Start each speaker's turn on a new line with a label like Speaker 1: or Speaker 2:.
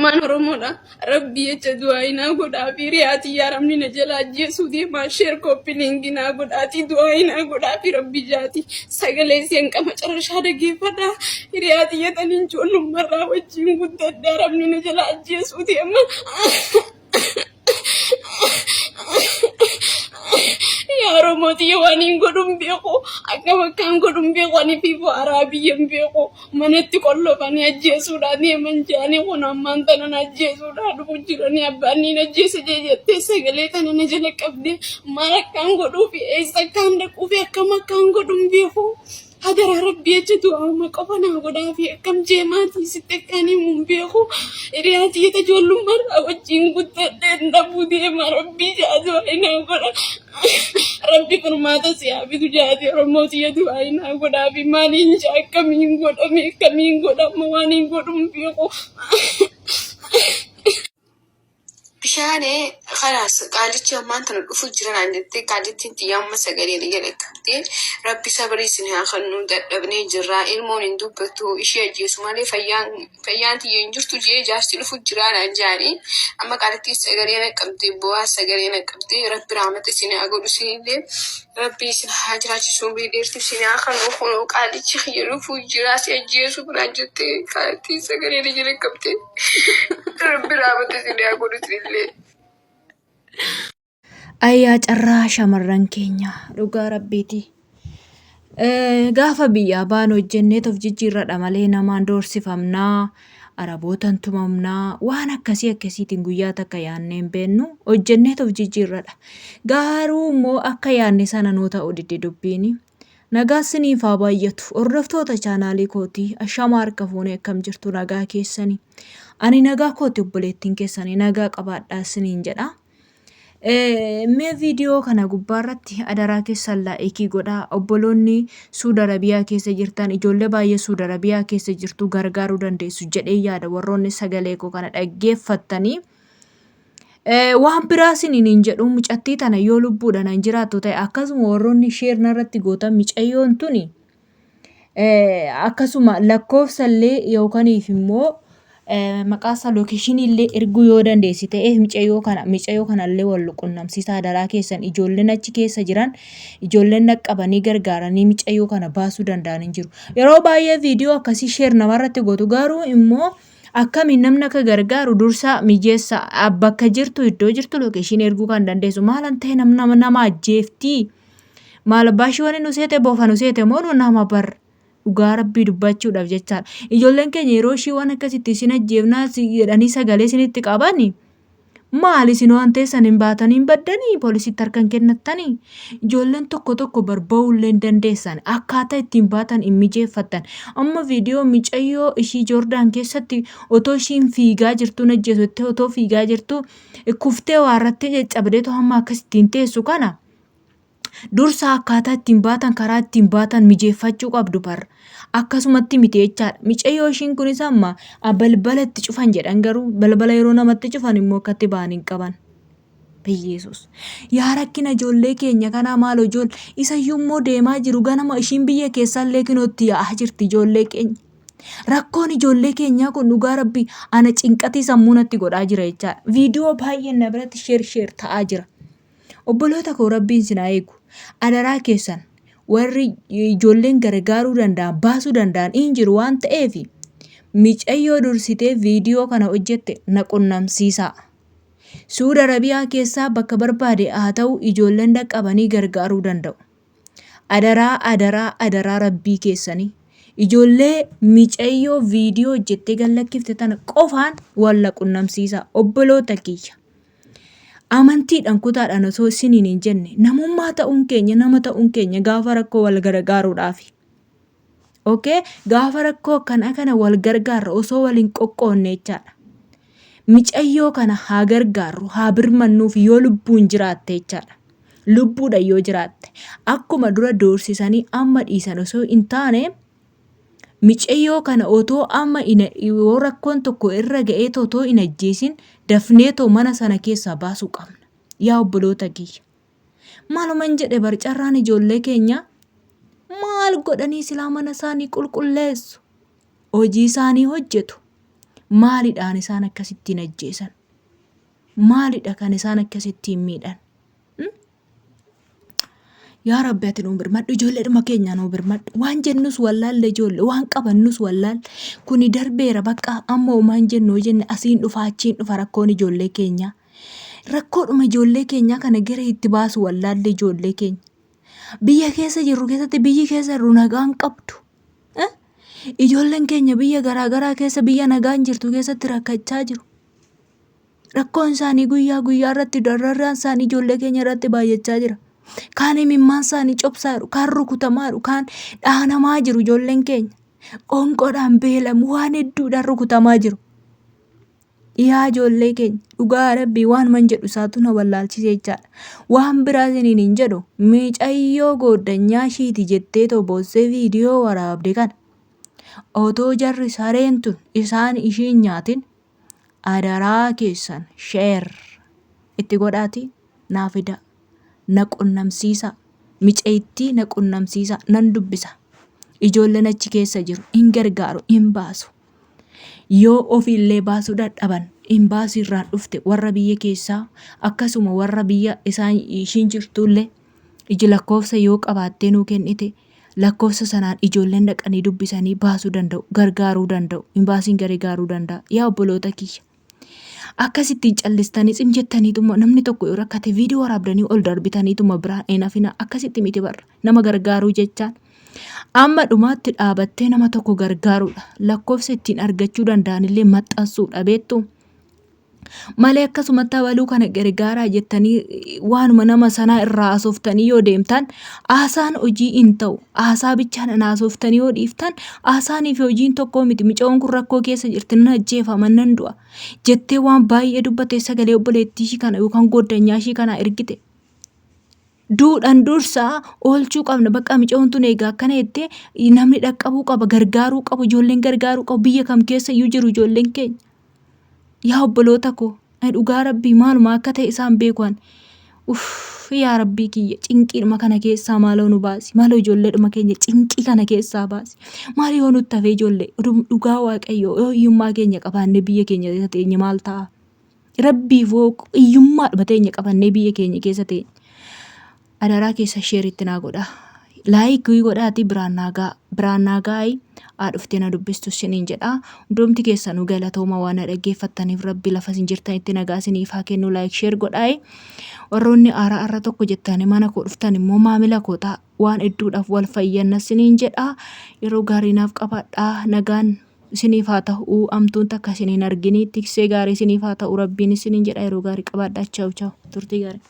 Speaker 1: Ilmaan Oromoodha. Rabbii jecha du'aayi naa godhaa fi hiriyaa tiyyaa rabni na jala ajjeesuu deemaa sheer koppiliingi naa godhaatii du'aayi naa godhaa fi rabbi jaati sagalee isheen qama carrashaa dhageeffadha hiriyaa tiyya taniin ijoollummarraa wajjin guddadha rabni na jala ajjeesuu deema. Yaa Oromoo tiyya waan hin godhu hin beeku akkam akkaan godhu hin beeku ani fi bu'aaraa biyya hin beeku. Manatti qollofanii ajjeesuudhaa deeman jedhanii kun ammaan tana na ajjeesuudhaa dhufu jiranii abbaan niin ajjeesa jee jettee sagalee tana na jala qabdee maal akkaan godhuufi eessa akkaan dhaquufi akkam akkaan godhu hin beeku. Hadaraa rabbii jecha du'aama qofa naa godhaafi akkam jee maatii sitti akkaan himu hin beeku. Hiriyaa tiyya ijoollummaarraa wajjin guddadheen dhabuu deema rabbii jaa du'aa naa godha. Rabbi furmaata si haa fidu jaati Oromoo tiyya du'aayi naa godhaafi maaliin jaa akkamiin godhame akkamiin godhama waan hin godhu hin beeku.
Speaker 2: Bishaane kalaas qaalichi ammaan tana dhufu jira naan jettee qaalittiin tiyya amma sagalee na jala qabdee rabbi sabrii isin haa kennu dadhabnee jirra ilmoon hin dubbattu ishee ajjeesu malee fayyaan fayyaan tiyya hin jirtu jee jaarsi dhufu jira naan jaanii amma qaalittiin sagalee na qabdee bu'aa sagalee na qabdee rabbi raamata isin haa godhu isinillee rabbi isin haa jiraachisu umrii dheertu isin haa kennu kunoo qaalichi kiyya dhufu jira si ajjeesu naan jettee qaalittiin sagalee na jala qabdee. Rabbi raamata isin haa godhu isinillee.
Speaker 3: Ayyaa carraa shamarran keenya dhugaa rabbiiti. Gaafa biyyaa baanu hojjenneet of jijjiirradha malee namaan doorsifamnaa, arabootan tumamnaa, waan akkasii akkasiitiin guyyaa takka yaannee hin beennu hojjenneet of jijjiirradha. Garuu immoo akka yaanne sana nuu ta'u didde dubbiini. Nagaa siniif haa baay'atu. Hordoftoota chaanaalii kootii ashamaa harka fuunee akkam jirtu nagaa keessanii. Ani nagaa kooti obboleettiin keessanii nagaa qabaadhaa siniin jedha. Mee viidiyoo kana gubbaarratti adaraa keessan laayikii godhaa. Obboloonni Suud Arabiyaa keessa jirtan ijoollee baay'ee Suud Arabiyaa keessa jirtu gargaaruu dandeessu jedhee yaada warroonni sagalee koo kana dhaggeeffattanii. Waan biraa isiniin hin jedhu mucattii tana yoo lubbuudhaan hin jiraattu ta'e akkasuma warroonni sheer narratti gootan micayyoon tuni Akkasuma lakkoofsa illee yookaniif immoo maqaa isaa lookeshinii illee erguu yoo dandeessi ta'e micayyoo kana micayyoo kana illee wal qunnamsiisaa adaraa keessan ijoolleen achi keessa jiran ijoolleen dhaqqabanii gargaaranii micayyoo kana baasuu danda'an hin jiru. Yeroo baay'ee viidiyoo akkasii sheer namarratti gootu garuu immoo akkamiin namni akka gargaaru dursa mijeessa bakka jirtu iddoo jirtu lookeshinii erguu kan dandeessu maalan ta'e nama nama ajjeeftii. Maal abbaa ishii wani nu seete bofa nu seete moo nu nama bar dhugaa rabbii dubbachuudhaaf jechaadha. Ijoolleen keenya yeroo ishii waan akkasitti isin ajjeefnaa jedhanii sagalee isinitti qabani maal isin waan teessan hin baatanii hin baddanii poolisitti harka hin kennattanii ijoolleen tokko tokko bar ba'uullee hin dandeessan akkaataa ittiin baatan hin mijeeffattan amma viidiyoo micayyoo ishii Joordaan keessatti otoo ishiin fiigaa jirtuu najjeesu jettee otoo fiigaa jirtuu kuftee waarrattee caccabdeetu hamma akkasittiin teessu kana Dursa akkaataa ittiin baatan karaa ittiin baatan mijeeffachuu qabdu bar. Akkasumatti miti jechaadha. Micayyoo ishiin kunis amma balbala itti cufan jedhan garuu balbala yeroo namatti cufan immoo akkatti ba'an hin qaban. Biyyeesus. Yaa rakkina ijoollee keenya kanaa maal ijoollee isayyuu immoo deemaa jiru ganama ishiin biyya keessaallee kinootti yaa'aa jirti ijoollee keenya. Rakkoon ijoollee keenyaa kun dhugaa rabbi ana cinqatii sammuu natti godhaa jira jechaadha. Viidiyoo baay'een na biratti sheer sheer ta'aa jira. Obboloota koo rabbiin sin haa eegu. Adaraa keessan warri ijoolleen gargaaruu danda'an baasuu danda'an in jiru waan ta'eef micayyoo dursitee viidiyoo kana hojjette na qunnamsiisaa. Suud Arabiyaa keessaa bakka barbaade haa ta'u ijoolleen dhaqqabanii gargaaruu danda'u. Adaraa adaraa adaraa rabbii keessanii ijoollee micayyoo viidiyoo hojjettee gad lakkifte tana qofaan wal na qunnamsiisaa obboloota kiyya. Amantiidhaan kutaadhaan osoo isiniin hin jenne namummaa ta'uun keenya nama ta'uun keenya gaafa rakkoo wal gargaaruudhaafi. Okay? Gaafa rakkoo akkanaa kana wal gargaarra osoo wal hin qoqqoonne jechaadha. Micayyoo kana haa gargaarru haa birmannuuf yoo lubbuun jiraatte jechaadha. Lubbuudhaan yoo jiraatte akkuma dura doorsisanii amma dhiisan osoo hin taane Micayyoo kana otoo amma yoo rakkoon tokko irra ga'ee otoo hin ajjeesin dafneetoo mana sana keessaa baasuu qabna. Yaa obboloota kiyya. Maaluman jedhe bar carraan ijoollee keenyaa maal godhanii silaa mana isaanii qulqulleessu? Hojii isaanii hojjetu. Maalidhaan isaan akkasittiin ajjeesan? Maalidha kan isaan akkasittiin miidhan? Yaa Rabbi ati nuu birmadhu ijoolleedhuma keenya nuu birmadhu waan jennus wallaalle ijoollee waan qabannus wallaalle kuni darbeera bakka amma homaan jennu yoo jenne asiin dhufa achiin dhufa rakkoon ijoollee keenyaa rakkoodhuma ijoollee keenyaa kana gara itti baasu wallaalle ijoollee keenya biyya keessa jirru keessatti biyyi keessa jirru nagaan qabdu Eh? Ijoolleen keenya biyya garaagaraa keessa biyya nagaan jirtu keessatti rakkachaa jiru. Rakkoon isaanii guyyaa guyyaa irratti dararraan isaanii ijoollee keenya irratti baay'achaa jira. Kaan imimmaan isaanii cobsaa jiru, kaan rukutamaa jiru, kaan dhaanamaa jiru ijoolleen keenya. Qoonqoodhaan beelamu waan hedduudhaan rukutamaa jiru. Yaa ijoollee keenya dhugaa rabbii waanuman jedhu isaatu na wallaalchise jechaadha. Waan biraa isiniin hin jedhu miicayyoo gooddanyaa ishiiti jettee too boossee viidiyoo waraabde kana otoo jarri sareen tun isaan ishiin nyaatin adaraa keessan share itti godhaatii naa fidaa na qunnamsiisaa micayittii na qunnamsiisaa nan dubbisa ijoolleen achi keessa jiru hin gargaaru hin baasu yoo ofiillee baasuu dadhaban imbaasii irraan dhufte warra biyya keessaa akkasuma warra biyya isaan ishiin jirtullee iji lakkoofsa yoo qabaattee nuu kennite Lakkoofsa sanaan ijoolleen dhaqanii dubbisanii baasuu danda'u, gargaaruu danda'u, imbaasiin gargaaruu danda'a. Yaa obboloota kiyya. Akkasittiin callistanii tsim jettaniituma namni tokko yoo rakkate viidiyoo waraabdanii ol darbitaniituma biraan hin hafina. Akkasitti miti barra. Nama gargaaruu jechaan. Amma dhumaatti dhaabattee nama tokko gargaaruudha. Lakkoofsa ittiin argachuu danda'anillee maxxansuudha beektuu. Malee akkasumatti abaluu kana gargaaraa jettanii waanuma nama sanaa irraa haasoftanii yoo deemtan haasaan hojii hin ta'u. Haasaa bichaan haasoftanii yoo dhiiftan haasaanii fi hojiin tokkoo miti. Micoon kun rakkoo keessa jirti nan ajjeefama nan du'a jettee waan baay'ee dubbattee sagalee obboleettii ishii kana yookaan goddanyaa ishii kana ergite. Duudhan dursaa oolchuu qabna bakka micoon tun egaa akkana jettee namni dhaqqabuu qaba gargaaruu qabu ijoolleen gargaaruu qabu biyya kam keessa iyyuu jiru ijoolleen keenya. Yaa obboloota koo ani dhugaa rabbii maaluma akka ta'e isaan beeku ani. Uff yaa rabbii kiyya cinqiidhuma kana keessaa maaloo nu baasi maaloo ijoolleedhuma keenya cinqii kana keessaa baasi maal yoo nutti hafee ijoollee dhugaa waaqayyoo yoo hiyyummaa keenya qabaannee biyya keenya keessa teenye maal ta'a rabbiif hoo hiyyummaadhuma teenya qabannee biyya keenya keessa teenye Adaraa keessa share itti naa godhaa. Like godhaatii biraan naa ga'a. Biraan naa ga'aayi haa dhuftee na dubbistu isiniin jedha. Hundumti keessanuu galatooma waan na dhaggeeffattaniif rabbi lafa isin jirtanitti nagaa isiniif haa kennu like share godhaayi. Warroonni haaraa har'a tokko jettanii mana koo dhuftan immoo maamila koo ta'a. Waan hedduudhaaf wal fayyanna isiniin jedha. Yeroo gaarii naaf qabaadhaa. Nagaan isiniif haa ta'u. Amtuun takka isin hin arginii. Tiksee gaarii isiniif haa ta'u. Rabbiin isiniin jedha. Yeroo gaarii qabaadhaa. Chaw chaw. Turtii gaarii.